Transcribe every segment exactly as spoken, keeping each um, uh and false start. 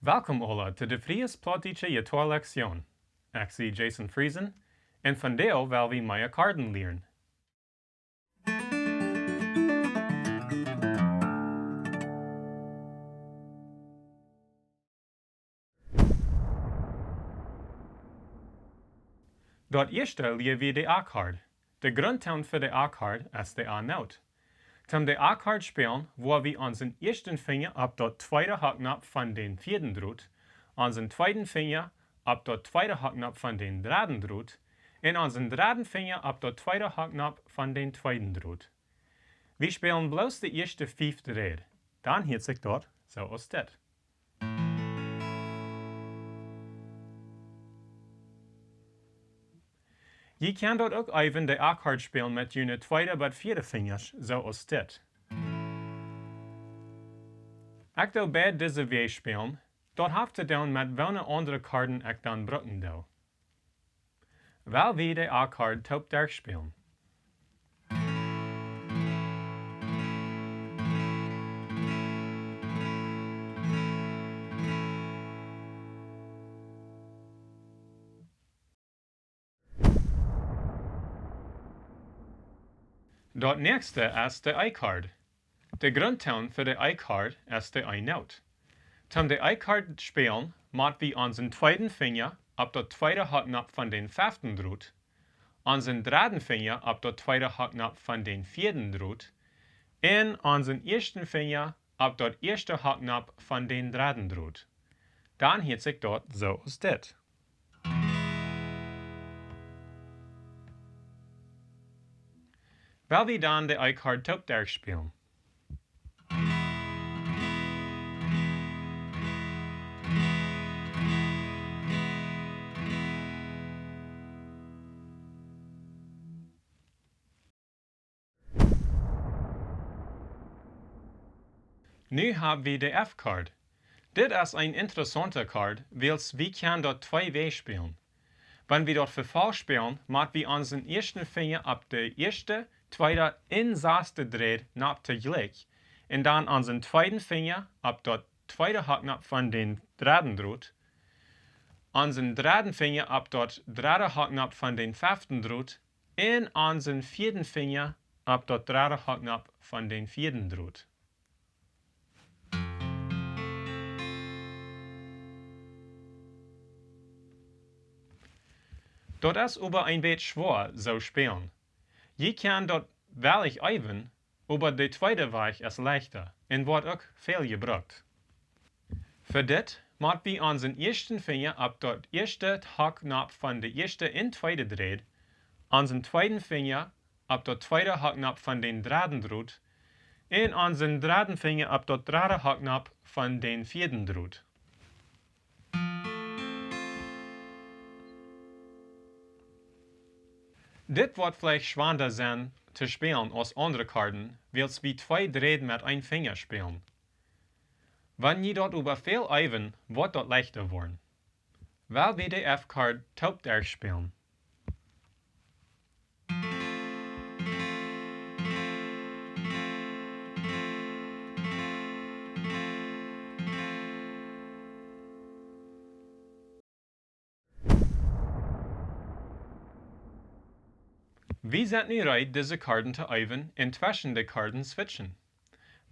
Welkom aula to de Fries Plautdietsche Jittoa Lektion. Ekj sie Jason Friesen, un vondoag well wie mea Akkorden lieren. Daut ieeschte lia wie de A-Akkord. De Grundtoon fa de A-Akkord es de A-Noot. Toom de A-Akkord spälen, woa wie onsen ieeschten Finja opp daut tweede Hocknopp von dän vieeden Drot, onsen tweeden Finja opp daut tweede Hocknopp von dän dredden Drot, un onsen dredden Finja opp daut tweede Hocknopp von dän tweeden Drot. Wie spälen bloos de ieeschte fief Dräd. Dan hieet sikj daut soo aus dit. Jie kjennen daut uk eewen de A-Akkord spälen met june tweede bat vieede Finjasch, soo aus dit. Ekj doo beid dise Wäaj spälen, daut haft to doonen met woone aundre Akkorden ekj dan brucken doo. Well wie de A-Akkord toop derchspälen. Daut näakjste es de E-Akkord. De Grundtoon fa de E-Akkord es de E-Noot. Toom de E-Akkord spälen, mott wie onsen tweeden Finja opp daut tweede Hocknopp von dän feften Drot, onsen dredden Finja opp daut tweede Hocknopp von dän vieeden Drot, un onsen ieeschten Finja opp daut ieeschte Hocknopp von dän dredden Drot. Dan hieet sikj daut soo aus dit. Well wie dan de E-Akkord toop derchspälen. Nu hab wie de F-Akkord. Dit es een interessaunta Akkord, wiels wie kjennen daut twee Wäaj spälen. Wan wie daut Vefolch spälen, mott wie onsen ieeschten Finja opp de ieeschte, tweede un sasde Dräd nopp toojlikj, un dan onsen tweeden Finja opp daut tweede Hocknopp von dän dredden Drot, onsen dredden Finja opp daut dredde Hocknopp von dän feften Drot, un onsen vieeden Finja opp daut dredde Hocknopp von dän vieeden Drot. Daut es oba een bät schwoa, soo spälen. Jie kjennen daut woll eewen, oba de tweede Wajch es leichta un woat uk väl jebrukt. Fa dit mott wie onsen ieeschten Finja opp daut ieeschte Hocknopp von de ieeschte un tweede Dräd, onsen tweeden Finja opp daut tweede Hocknopp von dän dredden Drot, un onsen dredden Finja opp daut dredde Hocknopp von dän vieeden Drot. Dit woat veleicht schwanda sennen to spälen aus aundre Akkorden, wiels wie twee Dräd met een Finja spälen. Wan jie daut oba väl eewen, woat daut leichta woaren. Well wie de F-Akkord toop derchspälen. Wie sent nu reed, dise Akkorden to eewen un tweschen de Akkorden switchen.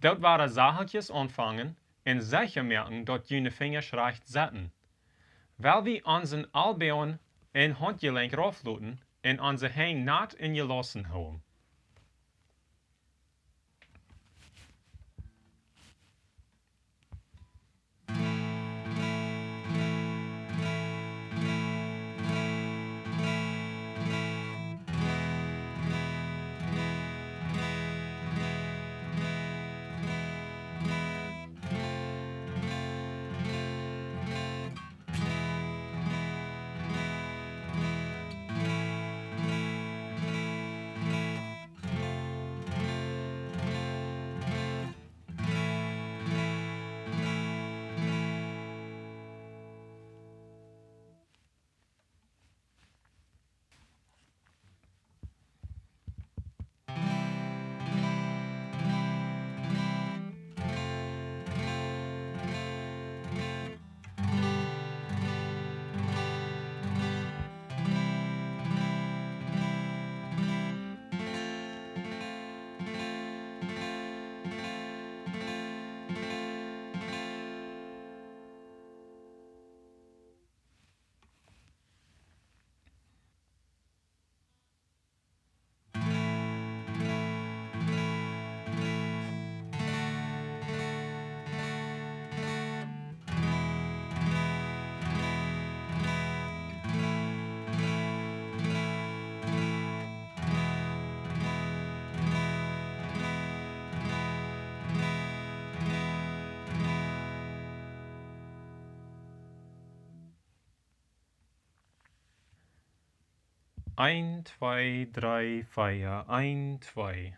Doot wada sachtkjes aunfangen un secha moaken, daut june Finjasch rajcht setten. Well wie onsen Alboagen un Hauntjelenkj raufloten un onse Henj nat un jelossen hoolen. Eent, twee, dree, vea, eent, twee.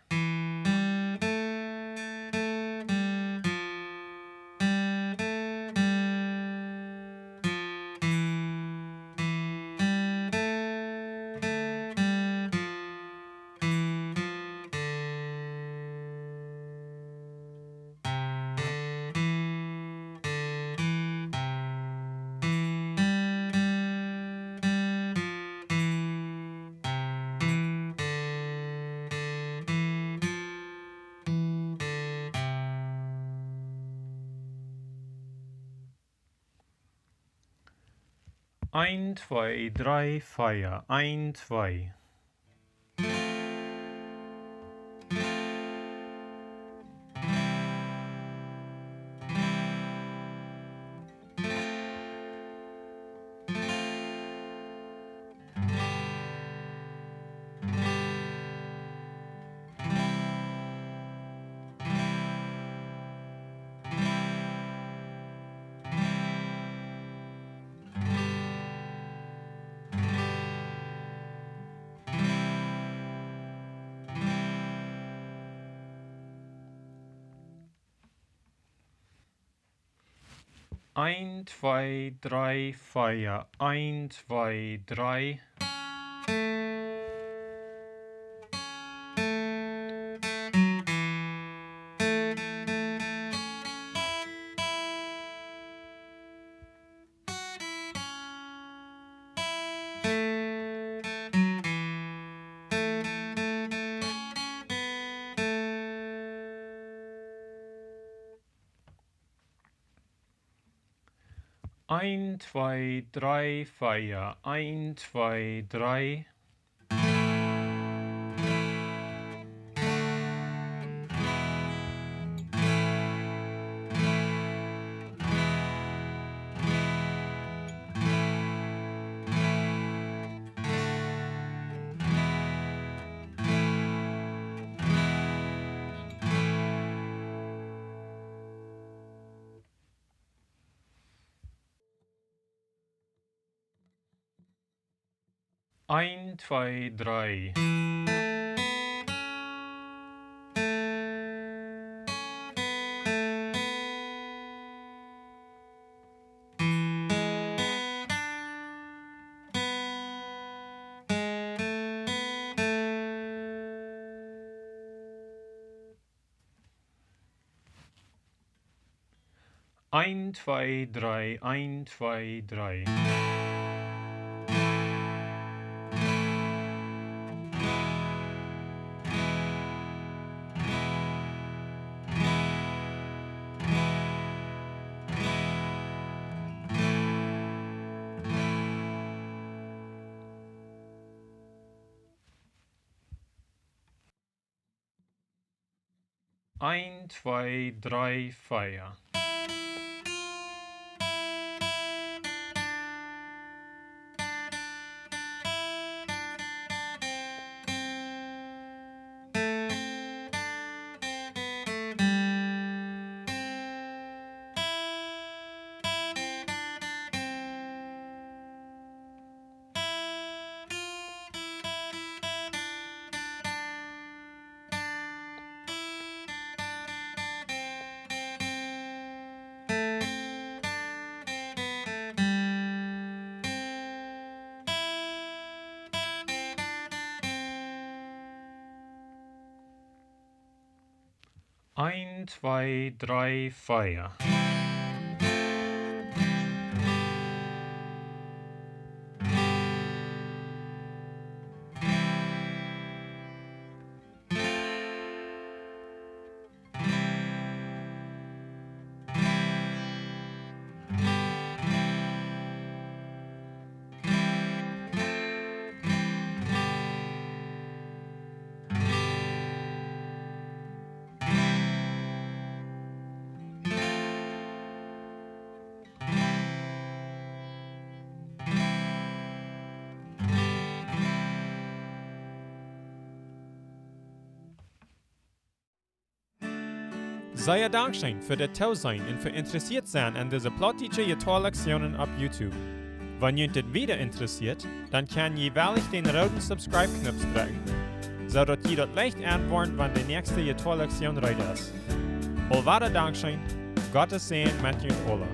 Eent, twee, dree, vea, eent, twee. Eent, twee, dree, vea, eent, twee, dree. Eent, twee, dree, vea, eent, twee, dree. Eent, twee, dree. Eent, twee, dree, eent, twee, dree. Eent, twee, dree, vea. Eent, twee, dree, vea. Sea dankscheen fa daut Toseenen un fa interessieet sennen aun dise plautdietsche Jittoa-Lektionen opp YouTube. Wan junt dit wieda interessieet, dan kjenn jie wellich dän rooden Subscribe-Knoop drekjen, soo daut jie daut leicht enwoaren, wan de näakjste Jittoa-Lektion reed es. Aulwada dankscheen, Gottes Säajen met junt aula.